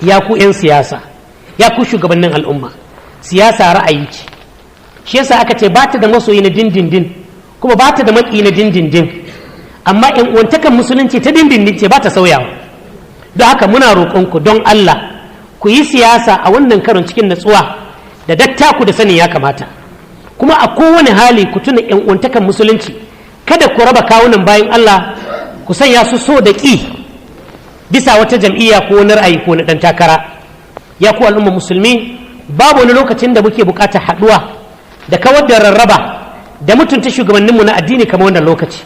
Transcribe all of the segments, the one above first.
Ya ku 'yan siyasa, ya ku shugabannin al'umma, siyasa ra'ayi ce. Shi yasa aka ce ba ta da masoyi na dindindin, kuma ba ta da maki na dindindin. Amma 'yan uwantakan musulunci ta dindindin ce, ba ta sauyawa. Don haka muna roƙonku, don Allah ku yi siyasa a wannan karon cikin natsuwa da dattaku da sanin ya kamata. Kuma a kowane hali ku tuna 'yan uwantakan musulunci. Kada ku raba kawunan bayan Allah, ku sanya su so da ƙi bisa wata jam'iyya ko wani ra'ayi ko na ɗan takara. Ya ku al'umma musulmi, babu wani lokacin da muke buƙatar haɗuwa da kawar da rarraba da mutunta shugabanninmu na addini kamar wannan lokaci.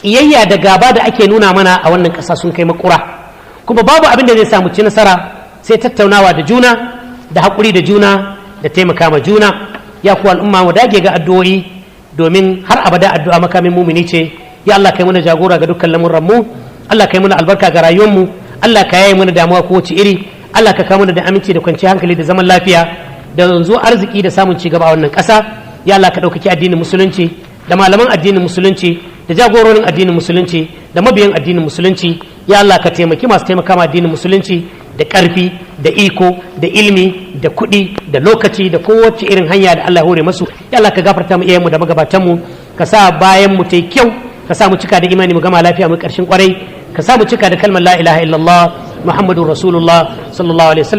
Ƙiyayya da gaba da ake nuna mana a wannan ƙasa sun kai makura, kuma babu abin da zai samu ci nasara sai tattaunawa da juna da haƙuri da juna da taimaka ma juna. Ya ku al'umma, mu dage ga addu'o'i, domin har abada addu'a makamin mumini ce. Ya Allah, kai muna jagora ga dukkan lamuran mu. Allah, kai muna albarka ga rayuwar mu. Allah, ka yaye mana damuwa kowace iri. Allah, ka kawo mana da aminci da kwanciyar hankali da zaman lafiya da yanzu arziki da samun ci gaba a wannan ƙasa. Ya Allah, ka ɗaukaki addinin musulunci da malaman addinin musulunci da jagororin addinin musulunci da mabiyan addinin musulunci. Ya Allah, ka taimaki masu taimaka ma addinin musulunci da ƙarfi da iko da ilimi da kuɗi da lokaci da kowace irin hanya da Allah ya hore masu. Ya Allah, ka gafarta mu iyayenmu da magabatanmu, ka sa bayan mu tai kyau, ka sa mu cika da imani, mu gama lafiya, mu ƙarshen kwarai, ka sa mu cika da kalmar la ilaha illallah, Muhammadur Rasulullah sallallahu alaihi wasallam.